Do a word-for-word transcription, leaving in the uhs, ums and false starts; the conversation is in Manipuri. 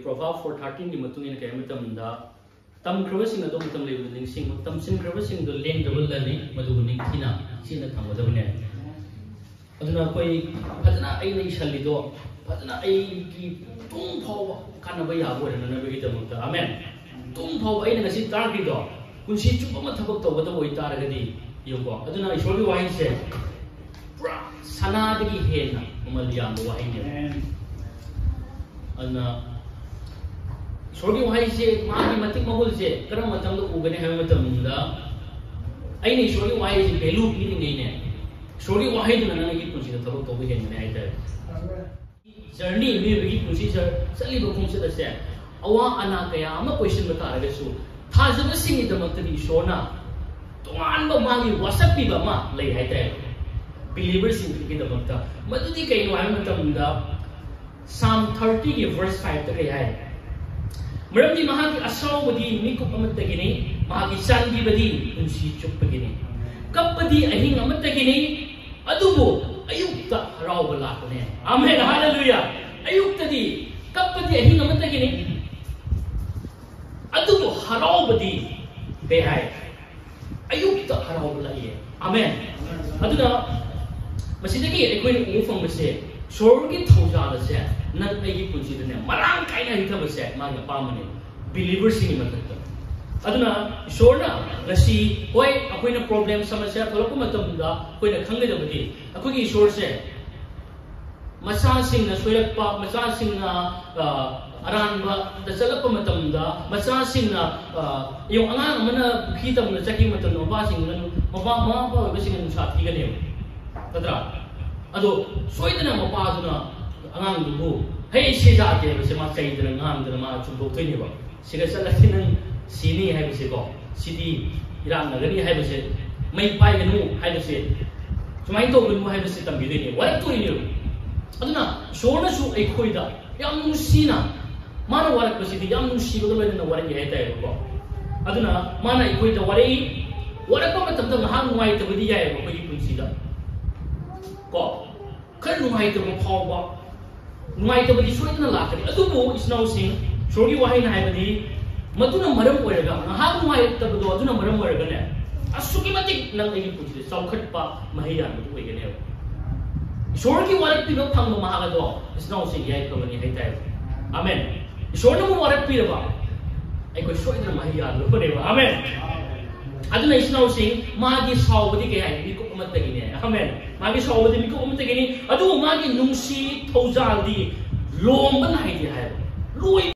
Proverbs four thirteen ꯒꯤ ꯃꯇꯨꯡ ꯏꯟꯅ ꯀꯩ ꯍꯥꯏ ꯃꯇꯝꯗ, "ꯇꯝꯈ꯭ꯔꯕꯁꯤꯡ ꯑꯗꯨ ꯃꯇꯝ ꯂꯩꯕꯗ ꯅꯤꯡꯁꯤꯡꯕ, ꯇꯝꯁꯤꯟꯈ꯭ꯔꯕꯁꯤꯡꯗꯨ ꯂꯦꯡꯗꯕ ꯂꯟꯅꯤ, ꯃꯗꯨꯕꯨ ꯅꯤꯡꯊꯤꯅ ꯆꯦꯠꯅ ꯊꯝꯒꯗꯕꯅꯦ"꯫ ꯑꯗꯨꯅ ꯑꯩꯈꯣꯏ ꯐꯖꯅ ꯑꯩꯅ ꯏꯁꯜꯂꯤꯗꯣ ꯐꯖꯅ ꯑꯩꯒꯤ ꯇꯨꯡ ꯐꯥꯎꯕ ꯀꯥꯟꯅꯕ ꯌꯥꯕ ꯑꯣꯏꯔꯅꯅꯕꯒꯤꯗꯃꯛꯇ, ꯑꯃꯦꯟ꯫ ꯇꯨꯡ ꯐꯥꯎꯕ ꯑꯩꯅ ꯉꯁꯤ ꯇꯥꯈ꯭ꯔꯤꯗꯣ ꯄꯨꯟꯁꯤ ꯆꯨꯞꯄ ꯑꯃ ꯊꯕꯛ ꯇꯧꯒꯗꯕ ꯑꯣꯏꯇꯥꯔꯒꯗꯤ, ꯌꯦꯡꯉꯨꯀꯣ꯫ ꯑꯗꯨꯅ ꯏꯁꯣꯔꯒꯤ ꯋꯥꯍꯩꯁꯦ ꯄꯨꯔꯥ ꯁꯅꯥꯗꯒꯤ ꯍꯦꯟꯅ ꯃꯃꯜ ꯌꯥꯝꯕ ꯋꯥꯍꯩꯅꯦꯕ꯫ ꯑꯗꯨꯅ ꯏꯁꯣꯔꯒꯤ ꯋꯥꯍꯩꯁꯦ, ꯃꯥꯒꯤ ꯃꯇꯤꯛ ꯃꯒꯨꯜꯁꯦ ꯀꯔꯝꯕ ꯃꯇꯝꯗ ꯎꯒꯅꯤ ꯍꯥꯏꯕ ꯃꯇꯝꯗ, ꯑꯩꯅ ꯏꯁꯣꯔꯒꯤ ꯋꯥꯍꯩꯁꯦ value ꯄꯤꯔꯤꯉꯩꯅꯦ, ꯏꯁꯣꯔꯒꯤ ꯋꯥꯍꯩꯗꯨꯅ ꯅꯪꯒꯤ ꯄꯨꯟꯁꯤꯗ ꯊꯕꯛ ꯇꯧꯕ ꯍꯦꯟꯒꯅꯤ ꯍꯥꯏꯇꯥꯔꯦ꯫ Journey, ꯃꯤꯑꯣꯏꯕꯒꯤ ꯄꯨꯟꯁꯤ ꯆꯠ-, ꯆꯠꯂꯤꯕ ꯈꯣꯡꯆꯠ ꯑꯁꯦ ꯑꯋꯥ ꯑꯅꯥ ꯀꯌꯥ ꯑꯃ ꯀꯣꯏꯁꯤꯟꯕ ꯇꯥꯔꯒꯁꯨ, ꯊꯥꯖꯕꯁꯤꯡꯒꯤꯗꯃꯛꯇꯗꯤ ꯏꯁꯣꯔꯅ ꯇꯣꯉꯥꯟꯕ ꯃꯥꯒꯤ ꯋꯥꯁꯛ ꯄꯤꯕ ꯑꯃ ꯂꯩ ꯍꯥꯏꯇꯥꯔꯦ, believerꯁꯤꯡꯒꯤꯗꯃꯛꯇ꯫ ꯃꯗꯨꯗꯤ ꯀꯩꯅꯣ ꯍꯥꯏꯕ ꯃꯇꯝꯗ, Psalm thirty ꯒꯤ verse five ꯇ ꯀꯩ ꯍꯥꯏ? "ꯃꯔꯝꯗꯤ ꯃꯍꯥꯛꯀꯤ ꯑꯁꯥꯎꯕꯗꯤ ꯃꯤꯀꯨꯞ ꯑꯃꯠꯇꯒꯤꯅꯤ, ꯃꯍꯥꯛꯀꯤ ꯆꯥꯟꯕꯤꯕꯗꯤ ꯄꯨꯟꯁꯤ ꯆꯨꯞꯄꯒꯤꯅꯤ꯫ ꯀꯞꯄꯗꯤ ꯑꯍꯤꯡ ꯑꯃꯠꯇꯒꯤꯅꯤ, ꯑꯗꯨꯕꯨ ꯑꯌꯨꯛꯇ ꯍꯔꯥꯎꯕ ꯂꯥꯛꯄꯅꯦ"꯫ ꯑꯃꯦꯟ, ꯍꯥꯂꯦꯂꯨꯌꯥ꯫ ꯑꯌꯨꯛꯇꯗꯤ ꯀꯞꯄꯗꯤ ꯑꯍꯤꯡ ꯑꯃꯠꯇꯒꯤꯅꯤ, ꯑꯗꯨꯕꯨ ꯍꯔꯥꯎꯕꯗꯤ ꯀꯩ ꯍꯥꯏ? ꯑꯌꯨꯛꯇ ꯍꯔꯥꯎꯕ ꯂꯥꯛꯏ꯫ ꯑꯃꯦꯟ꯫ ꯑꯗꯨꯅ ꯃꯁꯤꯗꯒꯤ ꯑꯩꯈꯣꯏꯅ ꯎꯕ ꯐꯪꯕꯁꯦ, ꯏꯁꯣꯔꯒꯤ ꯊꯧꯖꯥꯜ ꯑꯁꯦ ꯅꯪ ꯑꯩꯒꯤ ꯄꯨꯟꯁꯤꯗꯅꯦ ꯃꯔꯥꯡ ꯀꯥꯏꯅ ꯍꯩꯊꯕꯁꯦ ꯃꯥꯒꯤ ꯑꯄꯥꯝꯕꯅꯦ, believerꯁꯤꯡꯒꯤ ꯃꯊꯛꯇ꯫ ꯑꯗꯨꯅ ꯏꯁꯣꯔꯅ ꯉꯁꯤ, ꯍꯣꯏ, ꯑꯩꯈꯣꯏꯅ problem, ꯁꯃꯁ꯭ꯌꯥ ꯊꯣꯛꯂꯛꯄ ꯃꯇꯝꯗ ꯑꯩꯈꯣꯏꯅ ꯈꯪꯒꯗꯕꯗꯤ, ꯑꯩꯈꯣꯏꯒꯤ ꯏꯁꯣꯔꯁꯦ ꯃꯆꯥꯁꯤꯡꯅ ꯁꯣꯏꯔꯛꯄ, ꯃꯆꯥꯁꯤꯡꯅ, ꯑ, ꯑꯔꯥꯟꯕꯗ ꯆꯠꯂꯛꯄ ꯃꯇꯝꯗ, ꯃꯆꯥꯁꯤꯡꯅ, ꯑ, ꯌꯦꯡꯉꯨ, ꯑꯉꯥꯡ ꯑꯃꯅ ꯄꯨꯈ꯭ꯔꯤ ꯇꯝꯕꯗ ꯆꯠꯈꯤꯕ ꯃꯇꯝꯗ, ꯃꯄꯥꯁꯤꯡꯗꯨꯅ, ꯃꯄꯥ, ꯃꯃꯥ ꯃꯄꯥ ꯑꯣꯏꯕꯁꯤꯡꯅ ꯅꯨꯡꯁꯥ ꯊꯤꯒꯅꯦꯕ, ꯅꯠꯇ꯭ꯔꯥ? ꯑꯗꯣ ꯁꯣꯏꯗꯅ ꯃꯄꯥꯗꯨꯅ ꯑꯉꯥꯡꯗꯨꯕꯨ, "ꯍꯦ, ꯁꯦ ꯌꯥꯗꯦ" ꯍꯥꯏꯕꯁꯦ ꯃꯥ ꯆꯩꯗꯅ, ꯉꯥꯡꯗꯅ ꯃꯥ ꯆꯨꯝꯊꯣꯛꯇꯣꯏꯅꯦꯕ꯫ "ꯁꯤꯗ ꯆꯠꯂꯗꯤ ꯅꯪ ꯁꯤꯅꯤ ꯍꯥꯏꯕꯁꯦꯀꯣ, ꯁꯤꯗꯤ ꯏꯔꯥꯛꯅꯒꯅꯤ ꯍꯥꯏꯕꯁꯦ, ꯃꯩ ꯄꯥꯏꯒꯅꯨ ꯍꯥꯏꯕꯁꯦ, ꯁꯨꯃꯥꯏꯅ ꯇꯧꯒꯅꯨ ꯍꯥꯏꯕꯁꯦ ꯇꯝꯕꯤꯗꯣꯏꯅꯦ, ꯋꯥꯔꯛꯇꯣꯏꯅꯦꯕ"꯫ ꯑꯗꯨꯅ ꯏꯁꯣꯔꯅꯁꯨ ꯑꯩꯈꯣꯏꯗ ꯌꯥꯝ ꯅꯨꯡꯁꯤꯅ, ꯃꯥꯅ ꯋꯥꯔꯛꯄꯁꯤꯗꯤ ꯌꯥꯝ ꯅꯨꯡꯁꯤꯕꯒ ꯂꯣꯏꯅꯅ ꯋꯥꯔꯛꯏ ꯍꯥꯏꯇꯥꯔꯦꯕꯀꯣ꯫ ꯑꯗꯨꯅ ꯃꯥꯅ ꯑꯩꯈꯣꯏꯗ ꯋꯥꯔꯛꯏ, ꯋꯥꯔꯛꯄ ꯃꯇꯝꯗ ꯉꯥꯏꯍꯥꯛ ꯅꯨꯡꯉꯥꯏꯇꯕꯗꯤ ꯌꯥꯏꯑꯕ ꯑꯩꯈꯣꯏꯒꯤ ꯄꯨꯟꯁꯤꯗ, ꯀꯣ꯫ ꯈꯔ ꯅꯨꯡꯉꯥꯏꯇꯕ ꯐꯥꯎꯕ, ꯅꯨꯡꯉꯥꯏꯇꯕꯗꯤ ꯁꯣꯏꯗꯅ ꯂꯥꯛꯀꯅꯤ꯫ ꯑꯗꯨꯕꯨ ꯏꯆꯤꯟ ꯏꯅꯥꯎꯁꯤꯡ, ꯏꯁꯣꯔꯒꯤ ꯋꯥꯍꯩꯅ ꯍꯥꯏꯕꯗꯤ, ꯃꯗꯨꯅ ꯃꯔꯝ ꯑꯣꯏꯔꯒ, ꯉꯥꯏꯍꯥꯛ ꯅꯨꯡꯉꯥꯏꯇꯕꯗꯣ ꯑꯗꯨꯅ ꯃꯔꯝ ꯑꯣꯏꯔꯒꯅꯦ, ꯑꯁꯨꯛꯀꯤ ꯃꯇꯤꯛ ꯅꯪ ꯑꯩꯒꯤ ꯄꯨꯟꯁꯤꯗ ꯆꯥꯎꯈꯠꯄ ꯃꯍꯩ ꯌꯥꯟꯕꯗꯨ ꯑꯣꯏꯒꯅꯦꯕ꯫ ꯏꯁꯣꯔꯒꯤ ꯋꯥꯔꯛꯄꯤꯕ ꯐꯪꯕ ꯃꯍꯥꯛ ꯑꯗꯣ ꯏꯆꯤꯟ ꯏꯅꯥꯎꯁꯤꯡ ꯌꯥꯏꯐꯕꯅꯤ ꯍꯥꯏꯇꯥꯔꯦ꯫ ꯑꯃꯦꯟ꯫ ꯏꯁꯣꯔꯅꯕꯨ ꯋꯥꯔꯛꯄꯤꯔꯕ, ꯑꯩꯈꯣꯏ ꯁꯣꯏꯗꯅ ꯃꯍꯩ ꯌꯥꯜꯂꯨꯕꯅꯦꯕ꯫ ꯑꯃꯦꯟ꯫ ꯑꯗꯨꯅ ꯏꯆꯤꯟ ꯏꯅꯥꯎꯁꯤꯡ, ꯃꯥꯒꯤ ꯁꯥꯎꯕꯗꯤ ꯀꯩ ꯍꯥꯏ? ꯃꯤꯀꯨꯞ ꯑꯃꯠꯇꯒꯤꯅꯦ꯫ ꯑꯃꯦꯟ꯫ ꯃꯥꯒꯤ ꯁꯥꯎꯕꯗꯤ ꯃꯤꯀꯨꯞ ꯑꯃꯠꯇꯒꯤꯅꯤ꯫ ꯑꯗꯨꯕꯨ ꯃꯥꯒꯤ ꯅꯨꯡꯁꯤ ꯊꯧꯖꯥꯜꯗꯤ ꯂꯣꯝꯕ ꯅꯥꯏꯗꯦ ꯍꯥꯏꯕ꯫ ꯂꯣꯏ